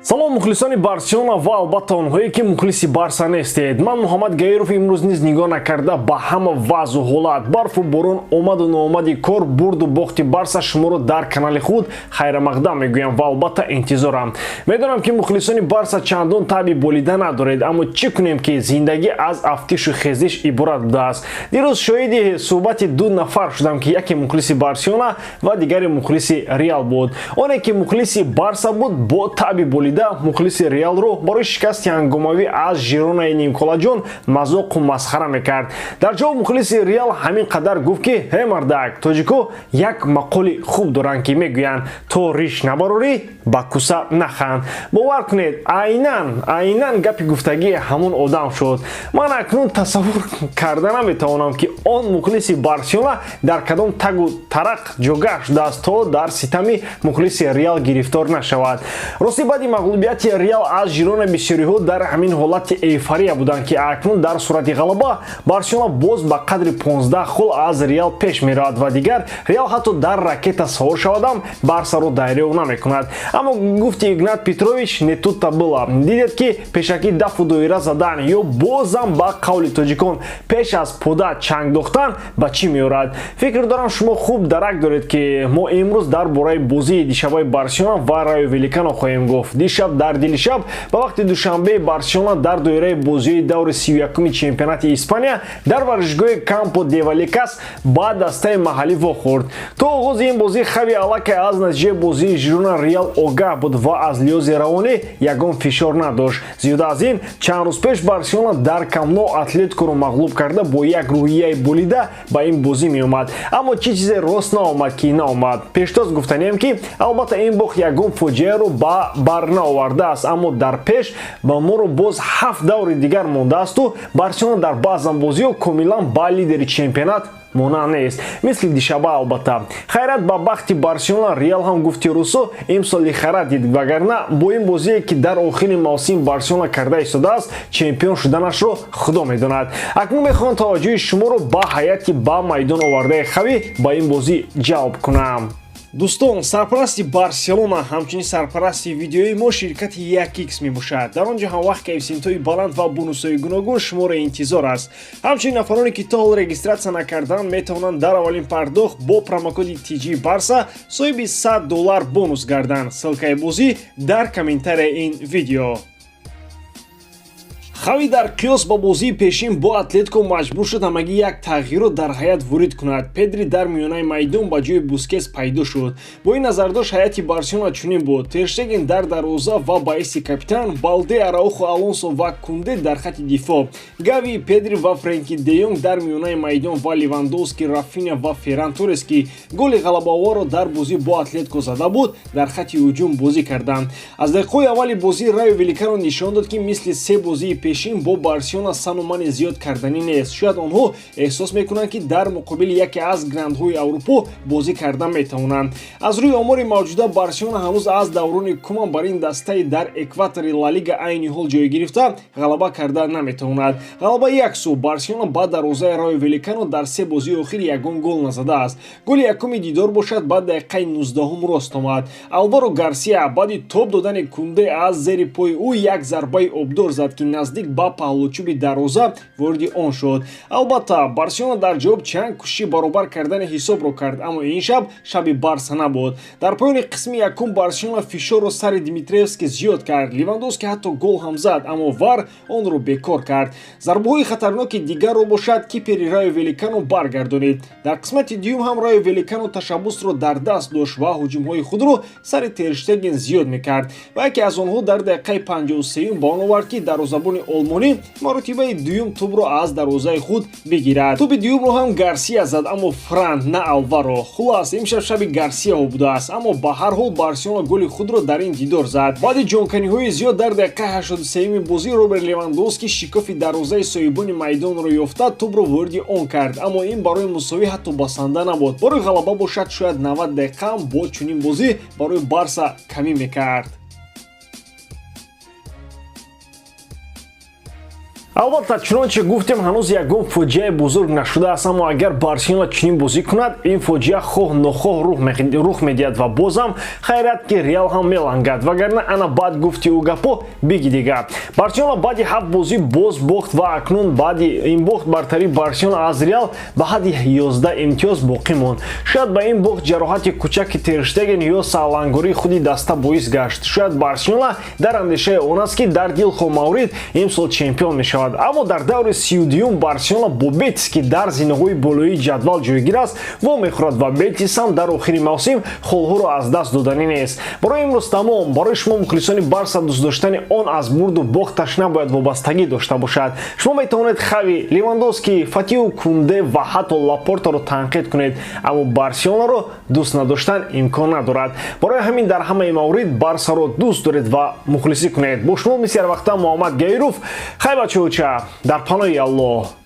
Салом, мухлисони Барселона ва албатта онҳое, ки мухлиси Барса нестед. Ман Муҳаммад Гаиров. Имрӯз низ нигоҳ накарда ба ҳама вазъу ҳолат, барфу борон, омаду ноомади кор, бурду бохти Барса, шуморо дар канали худ хайрамақдам мегӯям ва албатта интизорам. Медонам, ки мухлисони Барса чандон таби болида надоред, аммо чӣ кунем, ки зиндагӣ аз афтишу хезиш иборат будааст. Дирӯз шоҳиди суҳбати ду нафар шудам, ки яке мухлиси Барселона ва дигаре мухлиси Реал буд. Оне ки мухлиси Барса буд, бо таби болида мухлиси Реалро барои шикасти ҳангомавӣ аз Жиронаи нимколаҷон мазоқу масхара мекард. Дар ҷавоб мухлиси Реал ҳамин қадар гуфт, ки ҳе, мардак, тоҷико як мақоли хуб доранд, ки мегӯянд: то риш набарорӣ, ба куса наханд. Бовар кунед, айнан айнан гапи гуфтагии ҳамон одам шуд. Ман акнун тасаввур карда наметавонам, ки он мухлиси Барселона дар кадом тагу тарақ ҷогаҳ шудааст, то дар ситами мухлиси Реал гирифтор нашавад. Ростӣ, баъди мағлубияти Реал аз Жирона бисёриҳо дар ҳамин ҳолати эйфория буданд, ки акнун дар сурати ғалаба Барселона боз ба қадри 15 хол аз Реал пеш меравад ва дигар Реал ҳатто дар ракета савор шавадам, Барсаро дайрёв намекунад. Аммо гуфти Игнат Петрович, не тут-то было. Дидед, ки пешакӣ дафу доира задан ё бозам ба қавли тоҷикон пеш аз пода чанг дохтан ба чӣ меорад. Фикр дорам, шумо хуб дарак доред, ки мо имрӯз дар бораи бозии дишабаи Барселона ва Райо Валлекано хоҳем гуфт. Дишаб дар дили шаб ба вақти Душанбе Барселона дар доираи бозиҳои даври 31-уми чемпионати Испания дар варзишгоҳи Кампо де Валекас ба дастаи маҳаллӣ вохӯрд. То оғози ин бозӣ Хави аллакай аз натиҷаи бозии Жирона Реал огаҳ буд ва аз лиҳози равонӣ ягон фишор надошт. Зиёда аз ин, чанд рӯз пеш Барселона дар Камп Ноу Атлетикоро мағлуб карда, бо як рӯҳияи болида ба ин бозӣ меомад. Аммо чӣ чизе рост наомад, ки наомад. Пештоз гуфтанием, ки албатта ин бохт ягон фоҷиаро ба бар наовардааст, аммо дар пеш ба моро боз ҳафт даври дигар мондаасту Барселона дар баъзан бозиҳо комилан ба лидери чемпионат монанд нест, мисли дишаба. Албатта, хайрат, ба бахти Барселона Реал ҳам, гуфти русо, имсол лихара дид, вагарна бо ин бозие, ки дар охири мавсим Барселона карда истодааст, чемпион шуданашро Худо медонад. Акнун мехоҳам таваҷҷӯҳи шуморо ба ҳайати ба майдон овардаи Хави ба ин бозӣ ҷалб кунам. Дӯстон, сарпарасти Барселона, ҳамчунин сарпарасти видеои мо ширкати 1x мебошад. Дар он ҷо ҳамвақт коэффисиентҳои баланд ва бонусҳои гуногун шуморо интизор аст. Ҳамчунин нафароне, ки то ҳол регистрация накардаанд, метавонанд дар аввалин пардохт бо промокоди TG Барса соҳиби 100 доллар бонус гарданд. Ссылкаи бозӣ дар комментарияи ин видео. Хави дар қиёс ба бозии пешин бо Атлетико маҷбур шуд ҳамагӣ як тағйирот дар ҳайат ворид кунад. Педри дар миёнаи майдон ба ҷои Бускес пайдо шуд. Бо ин назардошт ҳайати Барселона чунин буд: Терштеген дар дарвоза ва ба ҳайси капитан, Балде, Араухо, Алонсо ва Кунде дар хати дифоъ, Гави, Педри ва Френки Деёнг дар миёнаи майдон ва Левандовски, Рафиня ва Ферран Торес, ки голи ғалабаоворро дар бозӣ бо Атлетико зада буд, дар хати ҳуҷум бозӣ карданд. Аз дақиқаҳои аввали бозӣ Райо Валлекано нишон дод, ки мисли се бозии пешин бо Барселона сану мани зиёд карданӣ нест. Шояд онҳо эҳсос мекунанд, ки дар муқобили яке аз грандҳои Аврупо бозӣ карда метавонанд. Аз рӯи омори мавҷуда, Барселона ҳанӯз аз даврони Куман бар ин дастаи дар экватори Ла Лига айни ҳол ҷой гирифта ғалаба карда наметавонад. Ғалаба як су, Барселона ба дарвозаи Райо Валлекано дар се бозии охир ягон гол назадааст. Голи якуми дидор бошад, ба дақиқаи 19-ум рост омад. Алваро Гарсия баъди топ додани Кунде аз зери пои ӯ як зарбаи обдор зад, ки наздик ба паҳлучӯби дарвоза вориди он шуд. Албатта, Барселона дар ҷавоб чанд кӯшиши баробар кардани ҳисобро кард, аммо ин шаб шаби Барса набуд. Дар поёни қисми якум Барселона фишорро сари Дмитриевски зиёд кард. Левандовски ҳатто гол ҳам зад, аммо ВАР онро бекор кард. Зарбаҳои хатарноки дигарро бошад, кипери Райо Валлекано баргардонид. Дар қисмати дуюм ҳам Райо Валлекано ташаббусро дар даст дошт ва ҳуҷумҳои худро сари Терштеген зиёд мекард ва яке аз онҳо дар дақиқаи 53-юм ба он овард, ки дарвозабони олмонӣ маротибаи дуюм тӯбро аз дарвозаи худ бигирад. Тӯби дуюмро ҳам Гарсия зад, аммо Фран, на Алваро. Хулас, имшаб шаби Гарсияҳо будааст, аммо ба ҳар ҳол Барселона голи худро дар ин дидор зад. Баъди ҷонканиҳои зиёд дар дақиқаи 83-юми бозӣ Роберт Левандовски шикофи дарвозаи соҳибони майдонро ёфта, тӯбро вориди он кард, аммо ин барои мусовӣ ҳатто басанда набуд. Барои ғалаба бошад, шояд 90 дақиқа ҳам бо чунин бозӣ барои Барса камӣ мекард. Албатта, чунончи гуфтем, ҳанӯз ягон фоҷиаи бузург нашудааст, аммо агар Барселона чунин бозӣ кунад, ин фоҷиа хоҳ нохоҳ рух медиҳад. Ва бозам хайрият, ки Реал ҳам мелангад, вагарна ана баъд гуфти ӯ гапо биги дига. Барселона баъди ҳафт бозӣ боз бохт ва акнун баъди ин бохт бартарии Барселона аз Реал ба ҳадди 11 имтиёз боқӣ монд. Шояд ба ин бохт ҷароҳати кӯчаки Терштеген ё саълангории худи даста боис гашт. Шояд Барселона дар андешаи он аст, ки дар дилхоҳ маврид имсол чемпион мешавад. Аммо дар даври 32-юм Барселона бо Бетис, ки дар зинаҳои болоии ҷадвал ҷойгир аст, вомехӯрад ва Бетис ҳам дар охири мавсим холҳоро аз даст доданӣ нест. Барои имрӯз тамом. Барои шумо, мухлисони Барса, дӯст доштани он аз бурду бохташ набояд вобастагӣ дошта бошад. Шумо метавонед Хави, Левандовски, Фатиу, Кунде ва ҳатто Лапорторо танқид кунед, аммо Барселонаро дӯст надоштан имкон надорад. Барои ҳамин дар ҳамаи маврид Барсаро дӯст доред ва мухлисӣ кунед. Бо шумо мисли ҳарвақта Муҳаммад Гаиров. Хай, бачаҳоча, дар паноҳи Аллоҳ.